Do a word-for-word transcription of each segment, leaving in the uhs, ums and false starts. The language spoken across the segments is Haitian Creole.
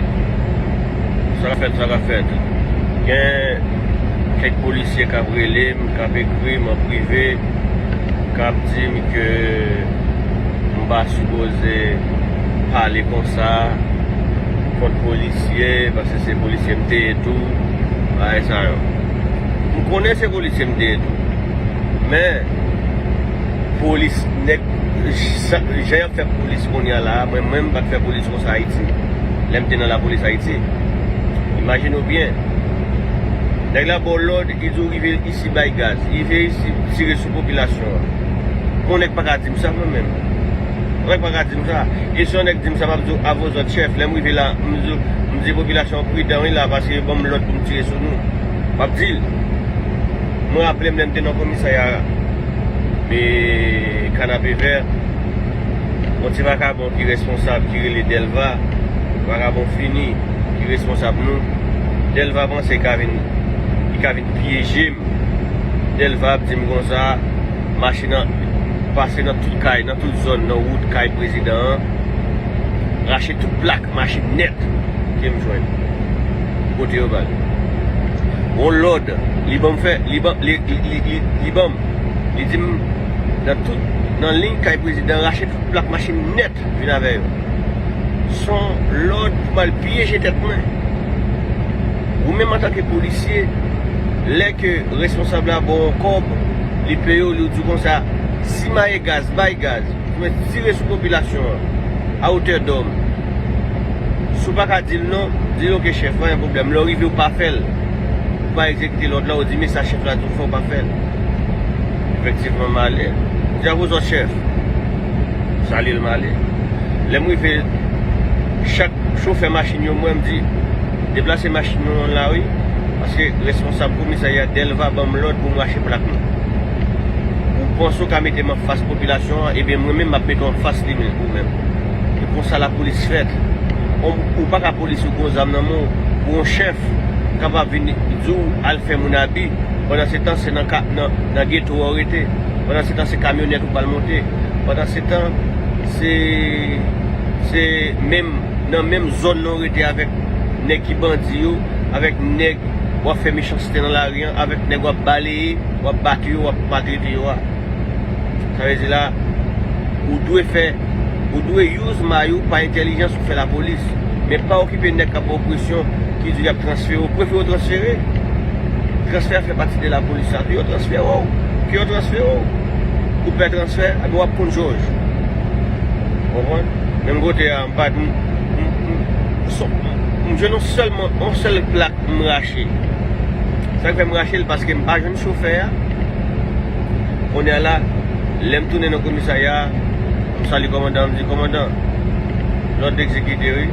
Sa ka fèt, sa ka fèt. Gen kèk polisye k ap rele m, k ap ekri m an prive, k ap di m ke m pa sipoze pale konsa kont polisye, paske se polisye m te ye tou, bagay sa yo. M konnen se polisye m te ye tou. Men, polis, nèg, sa- jan y ap fè polis kounye a la, mwen menm m pa t fè polis konsa Ayiti. Lè m te nan lapolis Ayiti. Imajine w byen. Nèg la ba w lòd, li di w rive isi bay gaz. Rive isi, tire sou popilasyon an. Yon nèg pa ka di m sa mwen menm. Yon nèg pa ka di m sa. E si yon nèg di m sa, m ap di w, a vos òd chèf. Lè m rive la, m di, m di popilasyon an pridan wi la, paske yo ban m lòd pou m tire sou nou. M ap di l. Mwen raple m lè m te nan komisarya e Kanapevè, yon ti vakabon ki responsab, ki rele Dèlva, vakabon fini, ki responsab nou. Dèlva panse li ka vin, li ka vin pyeje m. Dèlva ap di m konsa, machin nan pase nan tout kay, nan tout zòn, nan wout kay prezidan an, rache tout plak machin nèt ke m jwenn. Kote yo ba l? Yon lòd, li ban m fè, li ban, li, li, li, li, li ban m. Li di m, nan tout, nan liy kay prezidan, rache tout plak machin nèt, vin avè yo. Se yon lòd pou m al pyeje tèt mwen. Ou menm antanke polisye, lè ke responsab la ba w yon kòb, li peye w, li di w konsa, simaye gaz, bay gaz, ou mèt tire sou popilasyon an, a otè dòm. Si w pa ka di l non, di l oke chèf, pa gen pwoblèm. Lè w rive, w pa fè l. Ou pa egzekite lòd la, ou di, men sa chèf la di w fè, w pa fè l. Efektivman, m ale. M di, a vos òd chèf. Salye l, m ale. Lè m rive, chak chofè machin yo, m wè, m di, deplase machin nou an la, wi. Paske responsab komisarya Dèlva ban m lòd pou m rache plak nou. Ou panse w ka mete m anfas popilasyon an, ebyen mwen menm m ap mete w anfas li menm, ou menm. E konsa lapolis fèt. Ou, ou pa ka polis ou gon zam nan men w pou yon chèf kapab vin di w al fè moun abi. Pandan se tan se nan, ka- nan, nan geto a w rete. Pandan se tan se kamyonèt ou pral monte. Pandan se tan se, se menm nan menm zòn nan w rete avèk nèg ki bandi yo, avèk nèg w ap fè mechanste nan lari an, avèk nèg w ap baleye, w ap bat yo, w ap maltrete yo a. Sa vle di la, ou dwe fè, ou dwe use may ou pa entèlijans ou fè lapolis. Men pa okipe nèg k ap ba w presyon, ki di y ap transfere w. Prefere w transfere. Transfè a fè pati de lapolis la. Ke yo transfere w. Ke yo transfere w. Ou pè transfè, epi w ap konn jòj. Konprann? Menm kote a, m pa, m, m, m, m, m jwenn yon sèlman, yon sèl plak m rache. Sa k fè m rache l, paske m pa jwenn chofè a. Kounye a la, lè m tounen nan komisarya a, m salye kòmandan, m di, kòmandan, lòd egzekite, wi.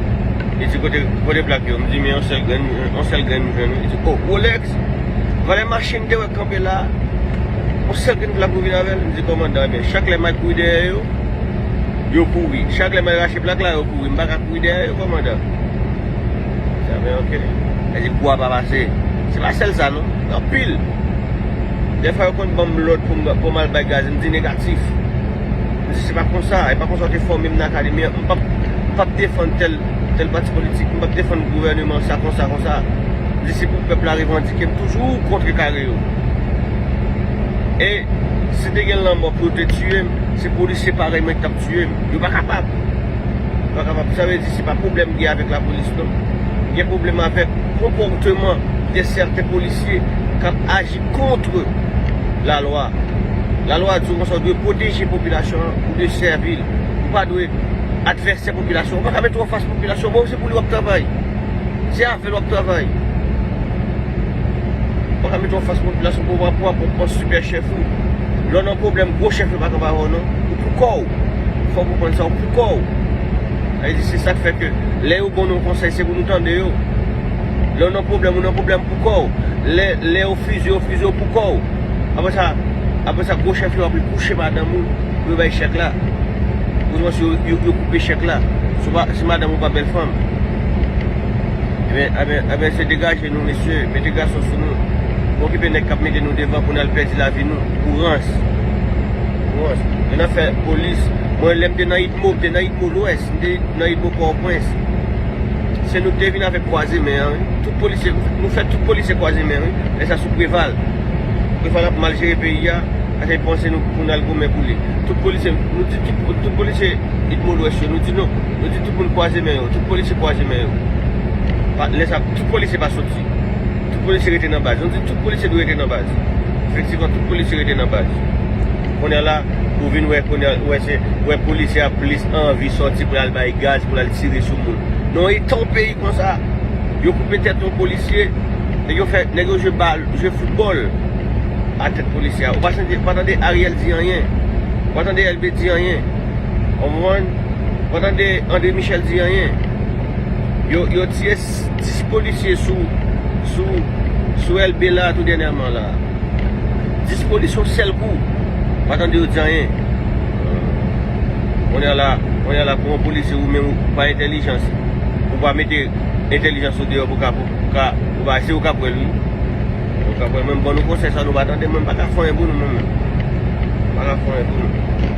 Li di, kote, kote plak yo? M di, men yon sèl grenn, yon sèl grenn m jwenn, wi. Li di, o, Rolex, valè machin te wè kanpe la, yon sèl grenn plak ou vin avè l? M di, kòmandan, ebyen, chak lè m al kouri dèyè yo, yo kouri. Chak lè m al rache plak la, yo kouri. M pa ka kouri dèyè yo, kòmandan. Sa men, oke. Sa di kou a pa pase. Se pa sèl sa, non. Gen anpil. Dèfwa, yo konn ban m lòd pou m, pou m al bay gaz. M di negatif. M di, se pa konsa. E pa konsa yo te fòme m nan akademi an. M p ap, m p ap defann tèl, tèl pati politik. M p ap defann gouvèneman sa konsa, konsa. M di, se pou pèp la revandike. M toujou kontrekare yo. E si te gen lanmò pou yo te tiye m, se polisye parèy mwen ki t ap tiye m. Yo pa kapab. Yo pa kapab. Sa vle di, se pa pwoblèm m gen avèk lapolis, non. M gen pwoblèm avèk konpòteman de sèten polisye k ap aji kont lalwa. Lalwa di w konsa, ou dwe pwoteje popilasyon an, ou dwe sèvi l. Ou pa dwe advèsè popilasyon. Ou pa ka mete w anfas popilasyon, bon, se pou li w ap travay. Se avè l w ap travay. Ou pa ka mete w anfas popilasyon pou w ap, pou w ap pran sipè chèf ou. Lè w nan pwoblèm, gwo chèf yo pa kanpe avè w, non. Ou pou kò w. Fòk ou konprann sa, ou pou kò w. Sa vle di, se sa k fè ke lè yo ban nou konsèy, se pou nou tande yo. Lè w nan pwoblèm, ou nan pwoblèm pou kò w. Lè, lè yo fize, yo fize, ou pou kò w. Apre sa, apre sa, gwo chèf yo ap kouche madanm ou pou yo bay chèk la. Ou panse yo, yo, yo koupe chèk la. Si w pa, si madanm ou pa bèl fanm. Ebyen, ebyen, ebyen, se degaje nou, mesye. Mete gason sou nou. Pa okipe nèg k ap mete nou devan pou n al pèdi lavi nou. Pou rans. Pou rans. Yo nan fè polis. Mwen, lè m te nan Idmo, m te nan Idmo Lwès. M te nan Idmo Pòtoprens. Se nou ki te vin avèk kwaze men an, wi. Tout polisye, nou fè tout polisye kwaze men, wi. Lè sa sou Preval. Preval ap mal jere peyi a, ate panse nou pou n al goumen pou li. Tout polisye, nou di tout, tout polisye Idmo Lwès yo, nou di non. Nou di tout moun kwaze men yo, tout polisye kwaze men yo. Pa, lè sa, tout polisye pa soti. Tout polisye rete nan baz. Nou di tout polisye dwe rete nan baz. Efektivman, tout polisye rete nan baz. Kounye a la, ou vin wè, kounye a, wè se, wè polisye a plis anvi sòti pou l al bay gaz, pou l al tire sou moun. Non, e tan peyi konsa. Yo koupe tèt yon polisye, nèg yo fè, nèg yo jwe bal, jwe foutbòl a tèt polisye a. Ou pa tande, pa tande Ariel di anyen. Ou pa tande Elbe di anyen. Ou konprann? Ou pa tande André Michel di anyen. Yo, yo tiye s- dis polisye sou, sou, sou Elbe la tou dènyèman la. Dis polisye yon sèl kou. Pa tande yo di anyen. Kounye a la, kounye a la, pou yon polisye ou menm ou pa entèlijans, ou pa mete entèlijans ou deyò pou ka, pou ka, ou pa, se ou k ap wè l, wi. Ou k ap wè l, menm ban nou konsèy sa nou pa tande, mwen m pa ka fè anyen pou nou, mwen menm. M pa ka fè anyen pou nou.